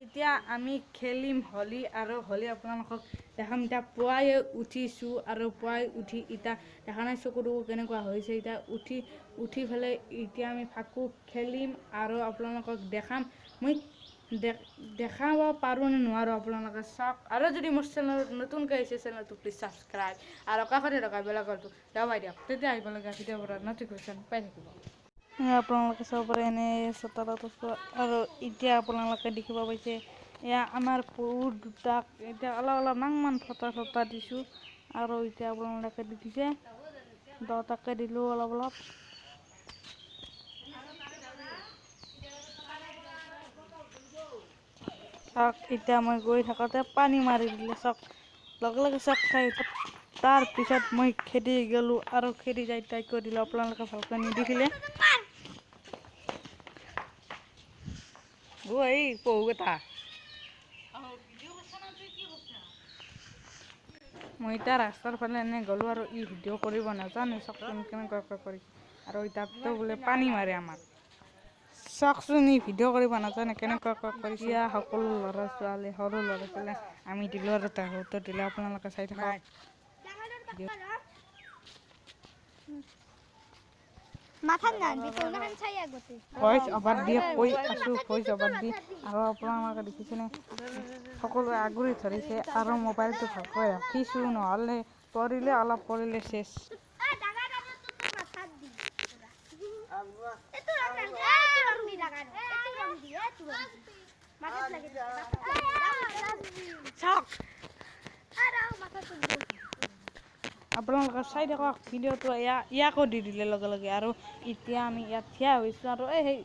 এতিয়া আমি খেলিম হোলী আৰু হোলী আপোনালোকক দেখাম। এতিয়া পুৱাই উঠিছোঁ আৰু পুৱাই উঠি এতিয়া দেখা নাই চকুটো কেনেকুৱা হৈছে। এতিয়া উঠি উঠি পেলাই এতিয়া আমি ফাকু খেলিম আৰু আপোনালোকক দেখাম। মই দেখাব পাৰোঁ নে নোৱাৰোঁ আপোনালোকে চাওক। আৰু যদি মোৰ চেনেলত নতুনকৈ আহিছে, চেনেলটো প্লিজ ছাবস্ক্ৰাইব আৰু কাষতে থকা বেল আইকনটো দবাই দিয়ক, তেতিয়া আহিবলগীয়া ভিডিঅ'বোৰৰ নটিফিকেশ্যন পাই থাকিব। আপোনালোকে চাব পাৰে, এনেই চোতালত আছোঁ আৰু এতিয়া আপোনালোকে দেখিব পাইছে এয়া আমাৰ পহু দুটাক এতিয়া অলপ অলপ মান ফটা চটা দিছোঁ। আৰু এতিয়া আপোনালোকে দেখিছে দহটাকে দিলোঁ অলপ অলপ। চাওক, এতিয়া মই গৈ থাকোঁতে পানী মাৰি দিলে, চাওক লগে লগে চাওক খাই। তাৰপিছত মই খেদি গ'লোঁ আৰু খেদি যাই তাইকো দিলোঁ, আপোনালোকে ভালকৈ নিদেখিলে। মই এতিয়া ৰাস্তাৰ ফালে এনে গ'লোঁ আৰু ই ভিডিঅ' কৰিব নাজানে, চাওকচোন কেনেকুৱাকৈ কৰিছে। আৰু তাততো বোলে পানী মাৰে আমাক, চাওকচোন ই ভিডিঅ' কৰিব নাজানে কেনেকুৱাকৈ কৰিছে। এতিয়া সকলো ল'ৰা ছোৱালী, সৰু ল'ৰা ছোৱালী আমি দিলোঁ আৰু তাহাঁতো দিলে, আপোনালোকে চাই থাকক। ভইচ অভাৰ দি কৈ আছোঁ, ভইচ অভাৰ দি। আৰু আপোনালোকে দেখিছেনে সকলোৱে আগুৰি ধৰিছে আৰু মোবাইলটো ভালকৈ ৰাখিছোঁ, নহ'লে পৰিলে অলপ পৰিলে শেষ। চাওক আপোনালোকে চাই থাকক ভিডিঅ'টো। ইয়াকো দি দিলে লগে লগে। আৰু এতিয়া আমি ইয়াত থিয় হৈছোঁ আৰু এই সেই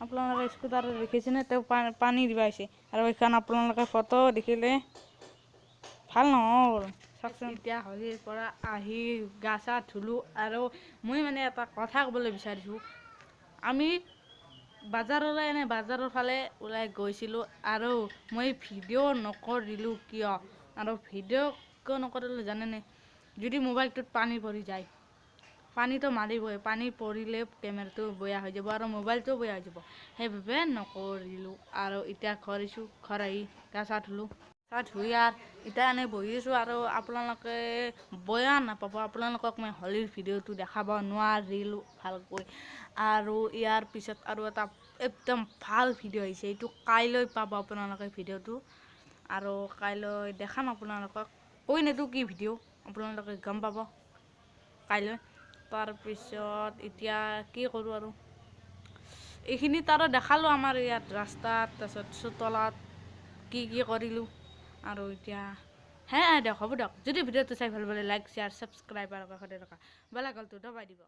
আপোনালোকে স্কুটাৰত দেখিছেনে তেওঁ পানী দিব আহিছে। আৰু এইখন আপোনালোকে ফটো দেখিলে ভাল নহ'ল, চাওকচোন। এতিয়া হোলীৰ পৰা আহি গা চা ধুলোঁ আৰু মই মানে এটা কথা ক'বলৈ বিচাৰিছোঁ। আমি বাজাৰলৈ এনে বাজাৰৰ ফালে ওলাই গৈছিলোঁ আৰু মই ভিডিঅ' নকৰিলোঁ কিয়, আৰু ভিডিঅ' কিয় নকৰিলোঁ জানেনে? যদি মোবাইলটোত পানী পৰি যায়, পানীটো মাৰিবই, পানী পৰিলে কেমেৰাটো বেয়া হৈ যাব আৰু মোবাইলটোও বেয়া হৈ যাব, সেইবাবে নকৰিলোঁ। আৰু এতিয়া ঘৰ আহিছোঁ, ঘৰ আহি গা চা ধুলোঁ, গা ধুই আৰু এতিয়া এনেই বহি আছোঁ। আৰু আপোনালোকে বেয়া নাপাব, আপোনালোকক মই হোলীৰ ভিডিঅ'টো দেখাব নোৱাৰিলোঁ ভালকৈ। আৰু ইয়াৰ পিছত আৰু এটা একদম ভাল ভিডিঅ' আহিছে, এইটো কাইলৈ পাব আপোনালোকে ভিডিঅ'টো। আৰু কাইলৈ দেখাম আপোনালোকক, কৈ নিদিওঁ কি ভিডিঅ', আপোনালোকে গম পাব কাইলৈ। তাৰপিছত এতিয়া কি কৰোঁ আৰু এইখিনিত আৰু দেখালোঁ আমাৰ ইয়াত ৰাস্তাত, তাৰপিছত চোতালত কি কি কৰিলোঁ। আৰু এতিয়া হে দিয়ক, হ'ব দিয়ক। যদি ভিডিঅ'টো চাই ভাল পালে লাইক, শ্বেয়াৰ, ছাবস্ক্ৰাইব আৰু কাষতে থকা বেল আইকনটো দবাই দিব।